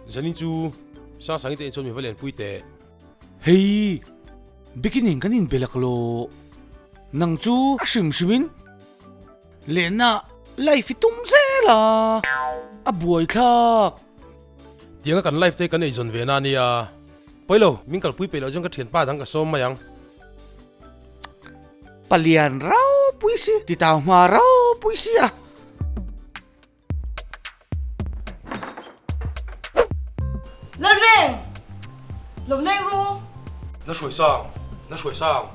Zanin chu Sangsangi te in chuan min va lenpui teh. Hei, beginning kan inbe laklawh. Nang chu a hrim hrimin lehna live i tum zel a, a buaithlak. Tianga kan live te kan eizawn ve na ania. Pawilo, min kalpui peih loh chuan ka thianpa dang ka sawm mai ang. Palian ropui si, titau hma ropui si a. Lalreng! Lo leng ru! Na hruai sang! Na hruai sang!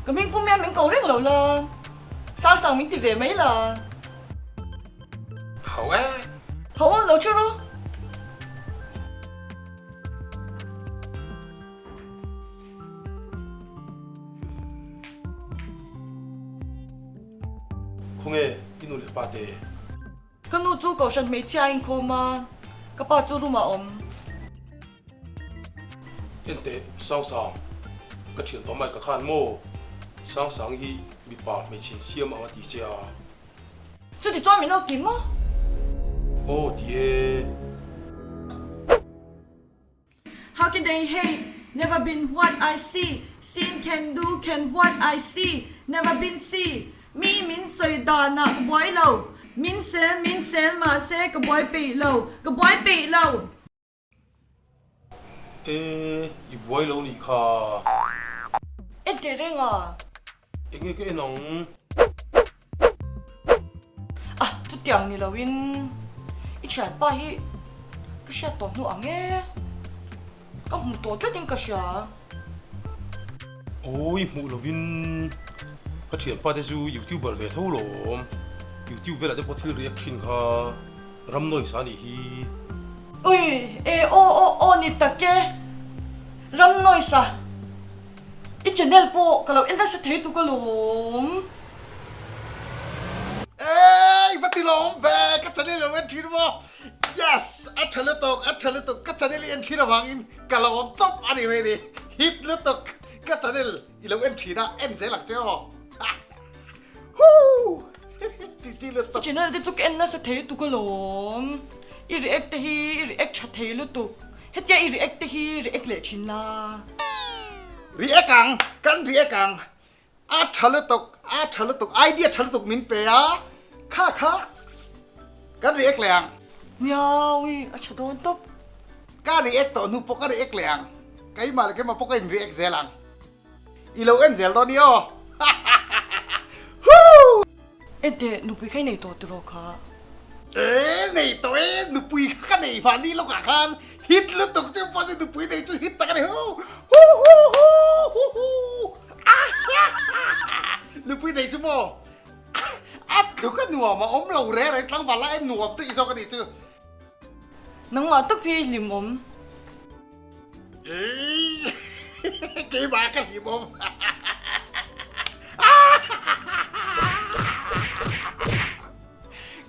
Ka hming pum hian min ko reng lo la, sang sang min ti ve mai la. Hau e! Hau aw, lo thu ru! Khawnge i nu leh pa te? Ka nu chu kohhran hmeichhia a inkhawm a, ka pa chu room ah a awm. Enteh, Sangsang, ka thian tawh mai ka khan maw? Sangsang hi mipa hmeichhe insiam ang a ti che a. Chuti chuan min lo ti maw? Aw ti e. How can they hate Never been what I see Seen can do can what I see Never been see Mi min sawi danah ka buai lo Min sel min sel mahse ka buai peih lo Ka buai peih lo. E, i buai lo nih kha. En teh reng a. Enge ka en ang? A, chutiang ni loin i thianpa hi ka hriat tawh hnu ang e, ka hmu tawh tlatin ka hria. Awi hmuh lovin ka thianpa te chu youtuber ve tho lawm, youtube velah te pawh thil react thin kha ram noise a nih hi. Ui e aw aw aw ni tak e, ram noise a. I channel pawh ka lo en nasa thei tuk alawm. Eii va ti lawm ve ka channel lo en thin maw yes a tha lutuk a tha lutuk ka channel i en thin avangin ka lo awm tawp a ni mai ni hit lutuk ka channel i lo en thin a en zel ang che aw huu chi chi lutuk. I channel te chu ka en nasa thei tuk alawm i react te hi i react tha thei lutuk. Hetia i react te hi react leh thin la. React ang, kan react ang. A tha lutuk, a tha lutuk, idea tha lutuk min pe a, kha kha kan react leh ang. Niaui, a tha dawn tawp. Ka react tawh hnu pawh ka react leh ang. Keimah leh keimah pawh ka in react zel ang. I lo en zel dawn i aw. Huu! Enteh, nupui kha i nei tawh tiraw kha? E, nei tawh e, nupui kha ka nei mahni lawkah khan hit lutuk chu pawh chu nupui nei chu hit tak a ni hu hu hu hu hu hu Nupui nei chu maw a tluk a nuam a awm lo reng reng tlangval lai a nuam tih zawk a nih chu. Nangmah tak hi hlimawm. Keimah ka hlimawm.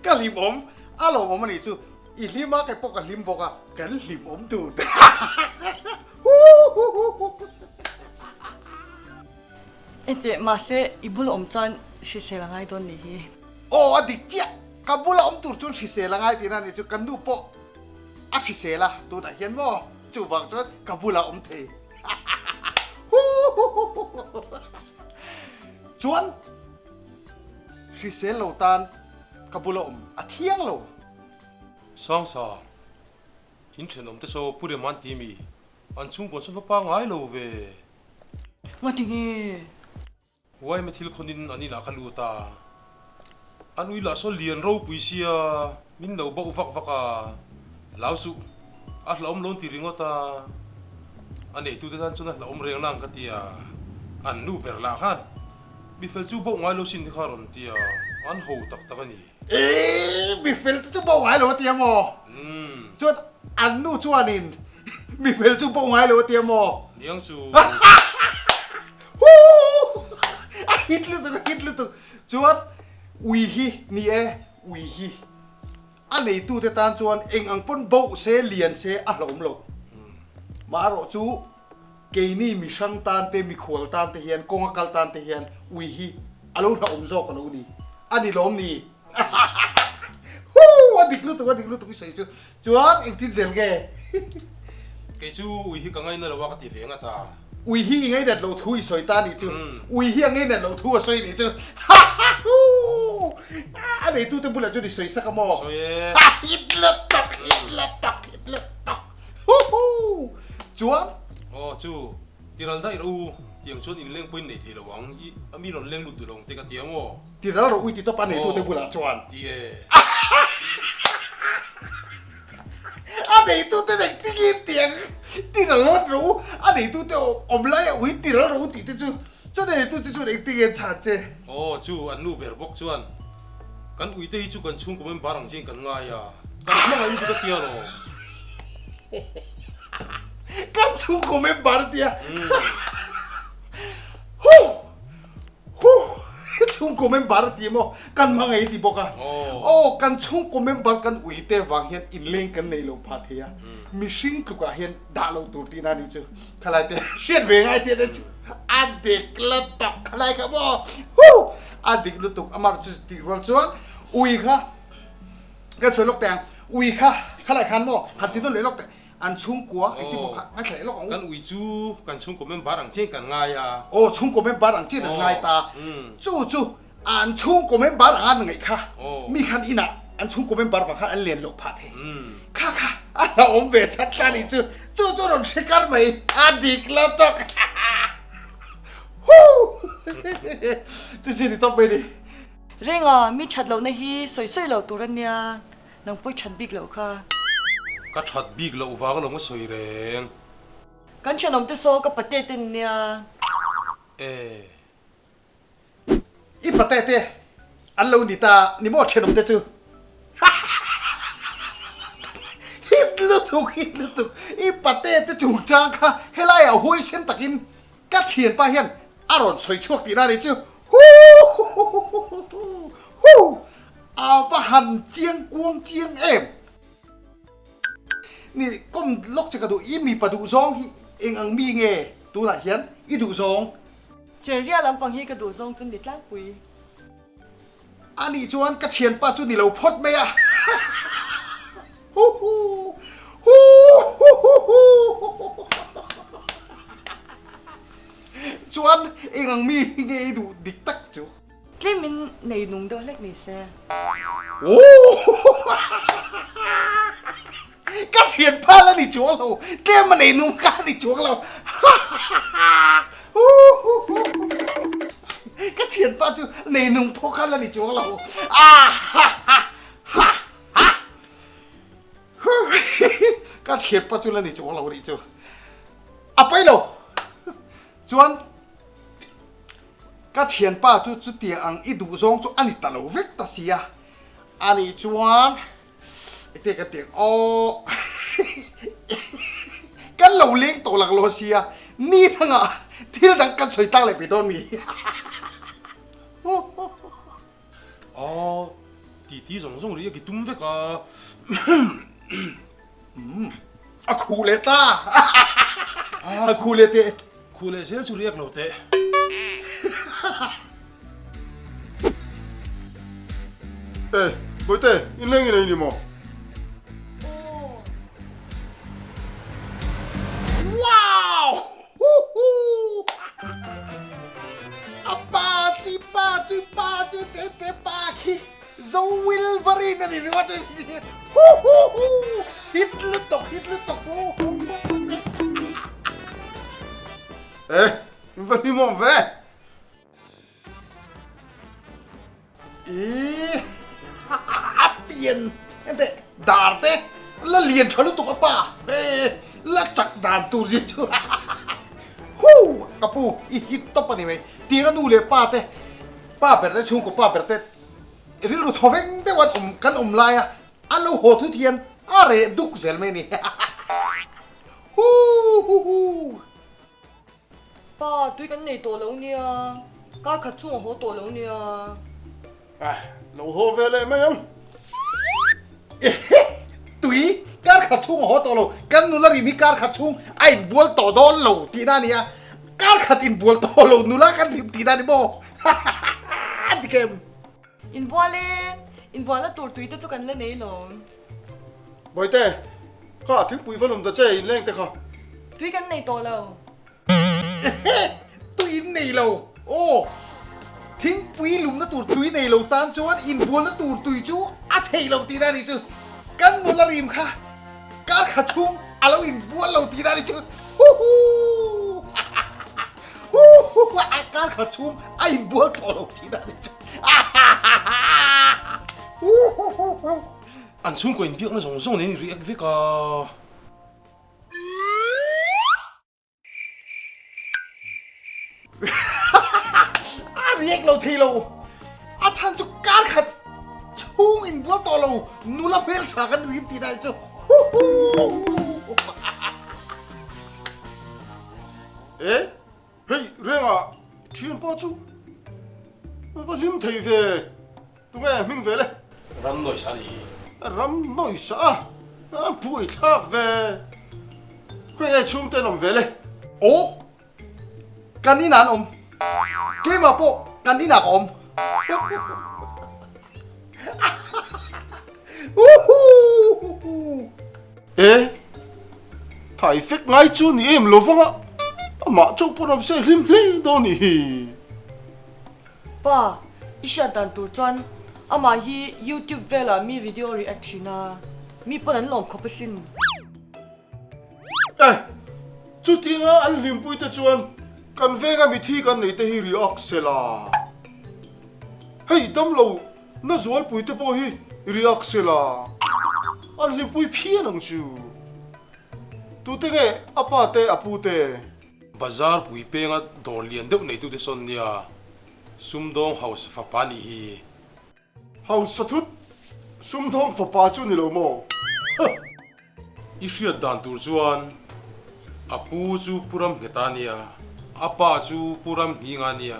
Ka hlimawm a lawmawm a nih chu. I hlim a kei pawh ka hlim bawk a, kan hlimawm dun. Engche mahse i bula awm chuan hrisel a ngai dawn nih hi. Aw a dik chiah, ka bula awm tur chuan hrisel a ngai tihna a nih chu, kan nu pawh a hrisel a tunah hian maw chuvang chuan ka bulah awm thei chuan hrisel lo tan ka bula awm a thiang lo. Sangsa, in thenawm te saw Pu Rem an ti mi? An chhungkawn sawn va pangngai lo ve. Ngati nge? Uaima thil khawnin an inah ka lut a, an ui lah saw lian ropui sia min lo bauh vak vak a, hlau suh, a hlauhawm lo an ti ringawt a, a neitute tan chuan a hlauhawm reng nang ka ti a, an nu ber lah khan mifel chu bauh ngai lo sin te kha a rawn ti a, an ho tak tak a ni. Eii mifel te chu bauh ngai lo a ti a maw? Chuan an nu chuanin mifel chu bauh ngai lo a ti a maw? Niang chu. Huu! A hit lutuk, a hit lutuk. Chuan ui hi ni e, ui hi a neitute tan chuan eng ang pawn boh se, lian se a hlauhawm lo. Maherawh chu keini mihrang tan te, mikhual tan te hian, kawnga kal tan te hian ui hi a lo hlauhawm zawk a lo ni. A ni lawm ni? Huu! A dik lutuk a dik lutuk i sawi chu. Chuan engtin zel nge? Kei chu ui hi ka ngaina lo a ka ti ve ngat a. Ui hi i ngainat loh thu i sawi ta nih chu. Ui hi a ngainat loh thu a sawi nih chu. Ha ha huu! A neitute bulah chuan i sawi sak a maw? Sawi e. A hit lutuk, hit lutuk, hit lutuk. Hu hu! Chuan? Aw chu, tiral daih rawh u, tiang chuan inleng pawhin nei thei lo ang, i a mi rawn leng lut duh lo ang te ka ti ang aw. Tiral rawh u i ti tawp a neitute bulah chuan. Ti e. A neitute nek tingin tiang tiral rawt rawh u, a neitute awm lai a ui tiral rawh u tih te chu, chuan a neitute chuan engtin nge chhan che? Aw chu an nu ber bawk chuan kan uite hi chu kan chhungkaw member ang chiin kan ngai a, kan hmangaih lutuk a tia lawm. Kan chhungkaw member a tia. Huh! Huh! Chhungkaw member a ti maw? Kan hmangaih a ti bawk a. Aw, kan chhungkaw member kan ui te vang hian inleng kan nei lo phah thei a. Mihring tlukah hian dah loh tur tihna a nih chu. Khalai te hriat ve ngai tih a chu a dik lutuk khalai kha maw? Huh! A dik lutuk amah chu tih rual chuan ui kha kan sawi lawk teh ang. Ui kha khalai khan maw han ti dawn leh lawk teh. An chhungkua engtin maw kha ngaithla leh lawk ang u. Kan ui chu kan chhungkaw member ang chian kan ngai a. Aw, chhungkaw member ang chian an ngai ta. Chu chu an chhungkaw member ang an ngaih kha mi khan inah an chhungkaw member vang khan an len loh phah thei. Kha kha a hlauhawm ve chat tla nih chu. Chu chu rawn hre kar mai a dik lo tawk. Huu! Chu chu ni tawp mai ni. Renga, mi that lohna hi sawi sawi lo tur a nia. Nang pawh i that bik loh kha. Ka that bik loh vang alawm ka sawi reng. Kan thenawm te saw ka pate te nia. E. I pate te an lo ni ta ni maw thenawm te chu. Hit lutuk hit lutuk i pate te chungchang kha helai ah huaisen takin ka thianpa hian a rawn sawi chhuak tihna ni chu. Huuhuhuhuhu. A va han chiang kuang chiang em? Ni kawm lawk che ka duh, i mipa duh zawng hi eng ang mi nge tunah hian i duh zawng? Cherria lampang hi ka duh zawng chu ni tlangpui. A nih chuan ka thianpa chu ni lo phawt mai a. Huhu huhuhuhu Chuan eng ang mi nge i duh dik tak chu? Tlem in nei nung deuh hlek ni se. Ka thian phal a ni chuang lo, tlem a nei nung kha a ni chuang lo. Ka thian pa chu nei nung pawh kha la ni chuang lo. Ka thian pa chu la ni chuang lo nih chu. A pawi lo. Chuan. Ka thianpa chu chutiang ang i duh zawng chu a ni ta lo vek ta sia, a nih chuan ete ka tiang aw kan lo leng tawh lak lo sia, ni thangah thil dang kan sawi tlang leh ve dawn mi. Aw titi zawng zawng rih a ki tum vek a. A khuh leh ta a khuh leh teh. Khuh leh zel chu riak lo teh. E, Bawihte, in leng in ei ni maw? Aw. Wow! Huhu! A pa chi pa chi pa chi te te pa khi Zo Wilverine a ni ringawt a ni. Huhuhu! Hit lutuk, hit lutuk. E, in va hlimawm ve. I a pian ente dar te la lian tha lutuk a pa e la chak dan tur zia chu hu ka pu i hit tawp a ni mai tiang a nu leh pa te pa ber te chhungkaw pa ber te rilru thaw veng deuh an awm kan awm lai a an lo haw thut hian a reh duk zel mai a ni hu hu hu. Pa, tui kan nei tawh lo nia, kar khat chhung a haw tawh lo nia. Ah, lo haw ve leh mai ang. Ehe, tui kar khat chhung a haw tawh lo, kan nula rim hi kar khat chhung a inbual tawh dawn lo tihna a nia, kar khat inbual tawh lo nula kan rim tihna a ni maw? Hahaha, dik em? Inbual e. Inbualna tur tui te chu kan la nei lawm. Bawihte, kha thingpui va lum ta che inleng te kha. Tui kan nei tawh lo. Ehe! Tui in nei lo. Aw! Thingpui lumna tur tui nei lo tan chuan inbualna tur tui chu a theih lo tihna a nih chu. Kan nula rim kha kar khat chhung a lo inbual lo tihna a nih chu. Huhuu! Huhuu! A kar khat chhung a inbual tawh lo tihna a nih chu. Huhuhuhu! An chhungkaw inbiakna zawng zawng nen react vek a. A riak lo thei lo. A chhan chu kar khat chhung in bual tawh lo nula hmel tha kan rim tih dai chu. E hei renga thian pa chu va hlim thei ve tunge hming ve le. Ram nawisa a nih hi. Ram nawisa a a buai thlak ve. Khawi nge chhungte an awm ve le? Aw kan inah an awm. Keimah pawh kan inah ka awm. E, thai fek ngai chu ni em lo vang a, amah chauh pawn awm se hlim hle dawn nih hi. Pa, i hriat dan tur chuan amah hi YouTube velah mi video react thin a, mi pawn an lawm khawp asin. E, chutinga an hlimpui te chuan kan venga mithi kan neih te hi react se la. Hei damlo na zualpui te pawh hi react se la, an hlimpui phian ang chu. Tute nge a pa te a pu te? Bazar pui penga dawr lian deuh neitute sawn nia sumdawng hausa fapa nih hi. Hausa thut sumdawng fapa chu ni lo maw? Huh! I hriat dan tur chuan a pu chu Pu Ramnghet-a nia, a pa chu Pu Ramnghinga nia,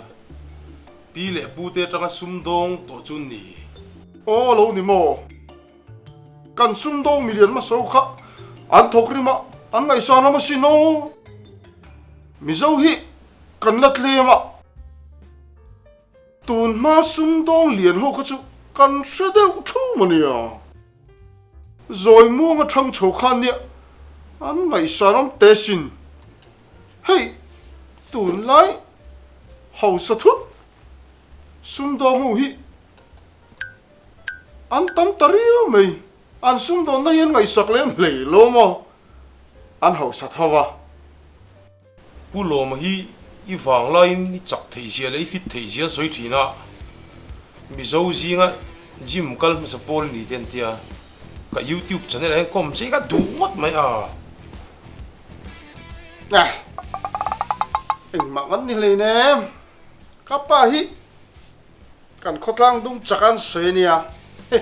pi leh pu te atanga sumdawng tawh chu ni. Aw lo ni maw? Kan sumdawng milian hmasa ho kha an thawk rim a, an ngaihsan awm asin aw. Mizo hi kan la tlem a. Tun hma sumdawng lian ho kha chu kan hre deuh thum a nia. Zawi muanga thang chho khan nia an ngaihsan awm teh sin. Hei tunlai hausa thut sumdawng ho hi an tam ta riau mai. An sumdawnna hi an ngaihsak lem hlei lo maw? An hausa tho va. Pu Lawma hi i vang laiin i chak theih zia leh i fit theih zia an sawi thin a, Mizo zinga gym kal hmasa pawl i ni te an tia, ka YouTube channel ah hian kawm che ka duh ngawt mai a. Eh, engmah kan ni hleinem, ka pa hi kan khawtlang dung chak an sawi a nia, he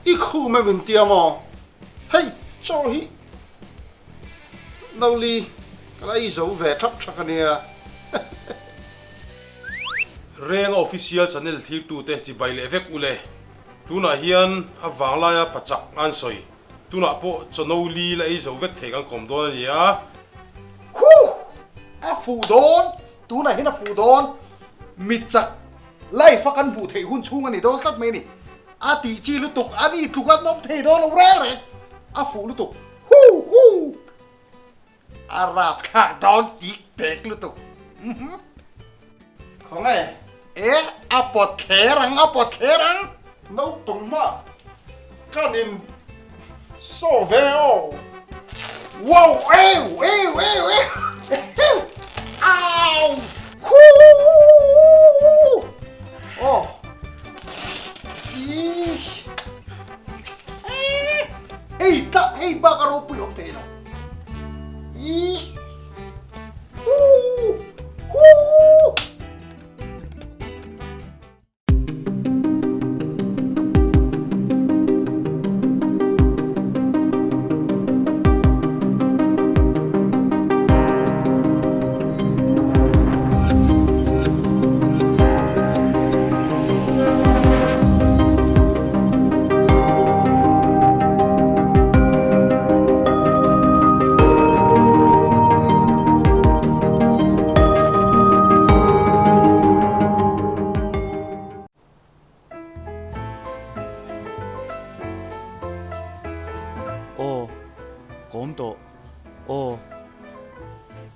i khum em in tia maw, hei chaw hi Noli, ka la ei zo ve thap thak a nia. Renga official channel thirtute chibai leh vek ule. Tunah hian a vanglaia pachak an sawi. Tunah pawh chaw Noli la ei zo vek thei kan kawm dawn a nia. Huh! A fuh dawn! Tunah hian a fuh dawn. Michak life a kan hmuh theih hun chhung a ni dawn tlat mai a ni. A tih chi lutuk, a ni tluk an awm thei dawn lo reng reng. A fuh lutuk. Hu hu! A rap thlak dawn tik tek lutuk. Khawnge? E, a pawt thler ang, a pawt thler ang. Naupang hmah kan in saw ve aw. Wow! Eu! Eu! Eu! Eu! Au! Huu! Aw! Ih! Hei tah hei bak a ropui awm thei lo. Ih! Huu! Huu! awm tawh. Aw,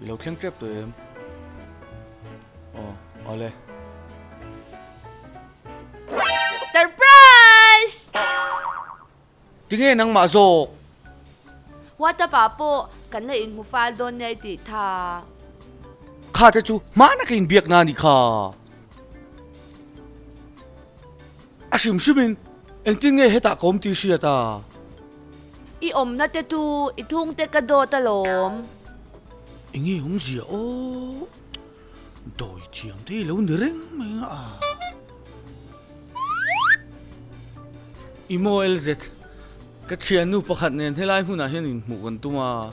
i lo thleng tep tawh em? Aw, awle. Surprise! Tinge nangmah zawk? WhatsApp ah pawh kan la inhmu fal dawn nia i tih tha. Kha te chu hmana ka inbiakna a nih kha. A hrim hrimin engtin nge hetah ka awm tih hriat a? I awmna te chu i thungte ka dawt alawm. Enge awmzia aw? Dawi thiam te i lo ni reng mai a. I maw LZ, ka thiannu pakhat nen helai hmunah hian inhmuh kan tum a,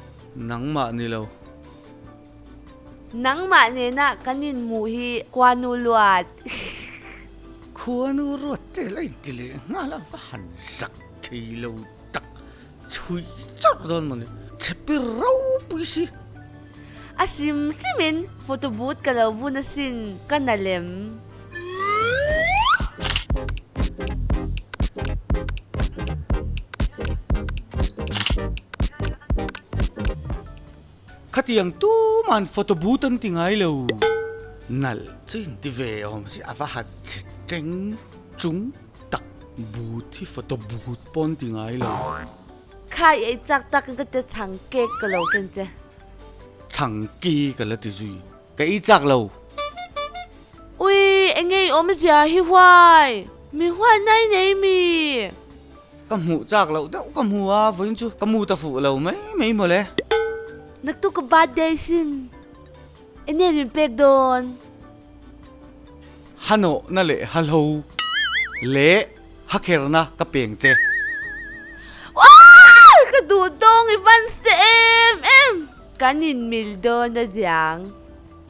nangmah ni lo. Nangmah nena kan inhmuh hi Khuanu luat. Khuanu ruat te la inti leh nghal a, va han zak thei lo tak. Chhuih chawrh dawn mawni, chhe pir ropui si. A sim simin photo booth ka lo bun asin, ka na lem. Khatiang tuman photo booth an ti ngai lo. Nalh chu inti ve awm si, a va han chhe teng chung. Tak but hi photo but pawn ti ngai lo. Khai ei chak tak in ka ti chhang cake ka lo ken che. Chhang ki ka la ti zui. Ka ei chak lo. Ui enge i awm zia hi huai. Mi huai nai nei mi. Ka hmuh chak loh deuh ka hmu a vawiin chu ka mu ta fuh lo mai mai mawle. Naktuk ka birthday sin. Enge min pek dawn. Ha nawhna leh ha hlo leh ha kherna ka peng che. Aww! Ka duh dawng i van se em em! Kan inmil dawn a ziang.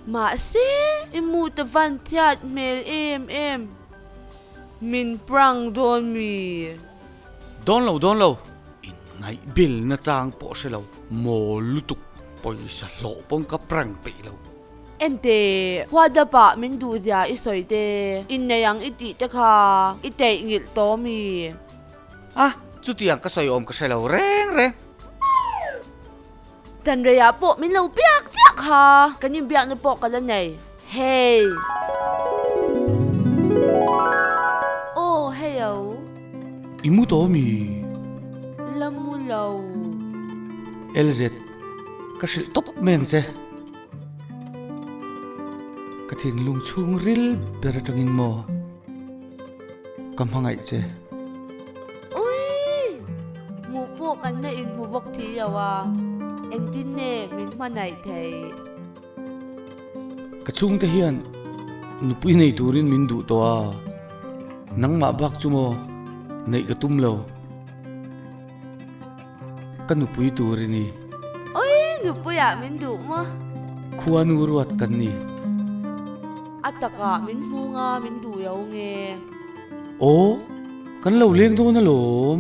Mahse, i mood a van chhiat hmel em em. Min prank dawn mi? Dawn lo dawn lo. Inngaihbilna chang pawh hre lo. Mawl lutuk pawisa hlawh pawn ka prank peih lo. Ente, WhatsApp ah min duh zia i sawi te, innei ang i tih te kha i teih ngilh tawh mi? A, chutiang ka sawi awm ka hre lo reng reng. Tanreiah pawh min lo biak chiah kha, kan inbiakna pawh ka la nei. Hei. Aw, heio. I mu tawh mi? La mu lo. LZ, ka hrilh tawp mai ang che. Ka thinlung chhung ril ber atangin maw ka hmangaih che. Ui! Hmuh pawh kan la inhmu bawk thei lo a, engtin nge min hmangaih thei? Ka chhungte hian nupui nei turin min duh tawh a, nangmah bak chu maw neih ka tum lo. Ka nupui tur i ni. Oi, nupuiah min duh maw? Khuanu ruat kan ni. A takah min hmu nga min duh lo nge? Aw, kan lo leng dawn alawm.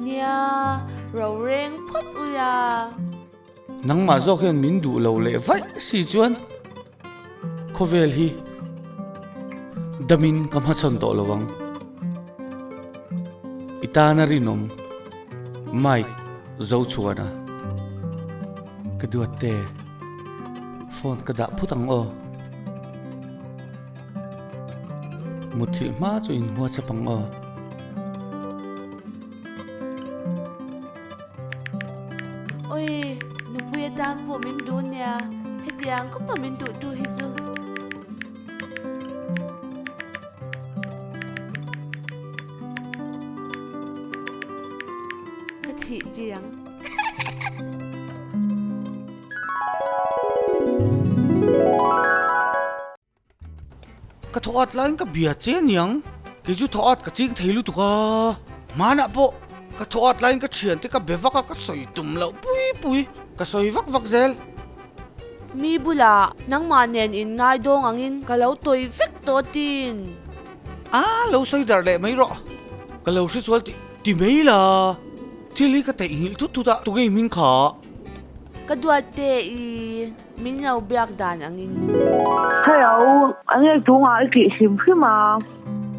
Nia, ro reng phawt ula. Nangmah zawk hian min duh lo leh vaih si chuan khawvel hi damin ka hmachhawn tawh lo vang. I tana rinawm Mike Zochhuana ka duat te phone ka dah phut ang aw. Mutthilh hma chu in WhatsApp ang aw. Oi, nupui atan pawh min duh nia, hetiang khawpa min duh tu hi chu. Ka thih chiang. Ka thaw at laiin ka bia che aniang, kei chu thaw at ka ching thei lutuk a, hmanah pawh ka thaw at laiin ka thiante ka be vak a, ka sawi tum loh pui pui, ka sawi vak vak zel. Mi bulah nangmah nen in ngai dawng angin ka lo tawi vek tawh tin. A lo sawi darh leh mai rawh, ka lo hre sual tih ti mai la, thil hi ka theihnghilh thut thut a, tunge i hming kha? Ka duat te i. Min lo biak dan angin. Hello, a nge chungah i tih hrim hrim a?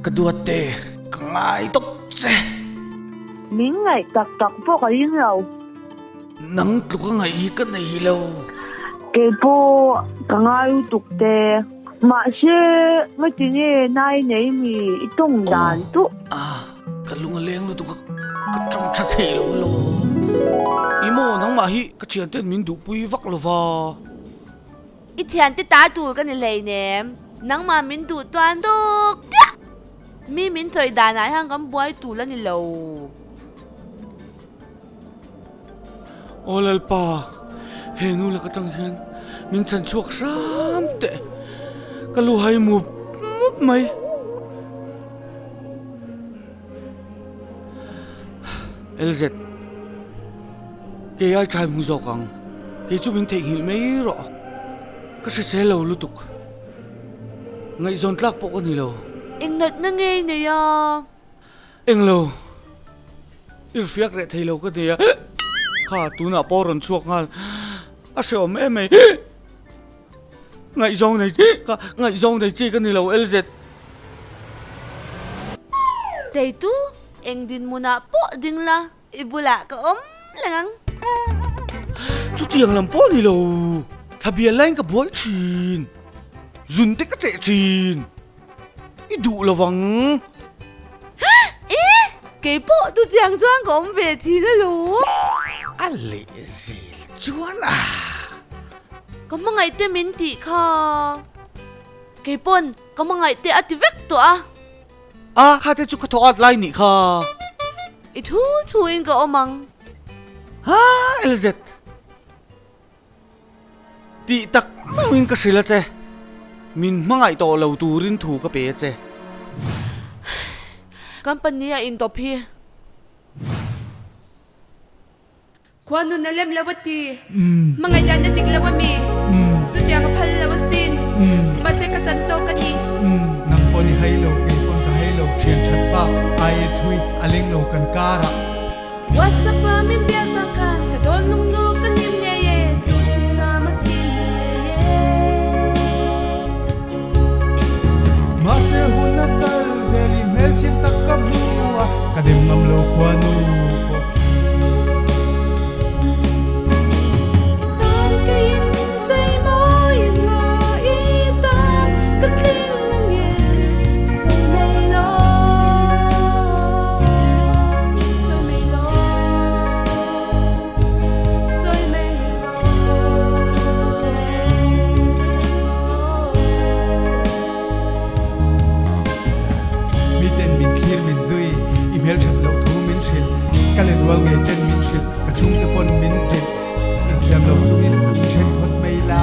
Ka duat te, ka ngai tawp che. Min ngaih tak tak pawh ka ring lo. Nang tluk a ngaih hi ka nei lo. Kei pawh ka ngai lutuk te. Mahse, ngati nge nai nei mi i tawng dan chu? A, ka lung a leng lutuk a, ka tawng tha thei lo alawm. I maw nangmah hi ka thianten min duhpui vak lo va. I thiante ta tur ka ni hleinem, nangmah min duh tuan dawk diak. Mi min sawi danah hian kan buai tul a ni lo. Aw Lalpa, he nu lak atang hian min chhan chhuak hram teh, ka lu hai mup mup mai. LZ, kei ai tha hmu zawk ang, kei chu min theihnghilh mai rawh, ka hrisel lo lutuk, ngaihzawn tlak pawh ka ni lo. Eng natna ngei nei a? Englo, i fiak reh thei lo ka ti a, kha tunah pawh rawn chhuak nghal, a hrehawm em mai, ngaihzawng nei chi ka ngaihzawng nei chi ka ni lo LZ. Teitu, eng dinhmunah pawh ding la, i bulah ka awm leng ang. Chutiang lam pawh ni lo, thlabial laiin ka buai thin, zun te ka cheh thin. I duh lo vang. E! Kei pawh chutiang chuan ka awm ve thin alawm. A leh zel chuan a. Ka hmangaih te min tih kha. Kei pawn ka hmangaih te a ti vek tawh a. A, kha te chu ka thaw at lai nih kha. I thu thu in ka awm ang. Ha, LZ. Tih tak meuhin ka hrilh a che, min hmangaih tawh lo turin thu ka pe a che. Company a intawp hi. Khua nun a lem lo a ti. Hmangaih dan a dik lo a mi. Chutiang a phal lo asin. Mahse ka chan tawk a ni. Nang pawn i hai lo, kei pawn ka hai lo, thian that bak ai e thui a leng lo kan karah. WhatsApp a min biak zang khan ka dawn lung lu ka hlim ngei e, tu thusam a kim ngei e. Mahse hun a kal zel i hmelchhin tak ka hmu a, ka dem ngam lo khuanu pawh. I tan ka in chei mawi nga, i tan ka tling angem sawi mai lo, sawi mai lo, sawi mai lo. Miten min thlir min zui, i hmelthat loh thu min hrilh, ka lenrual ngei ten min hrilh, ka chhungte pawn min zilh. Inthiam lo chungin inthen phawt mai la.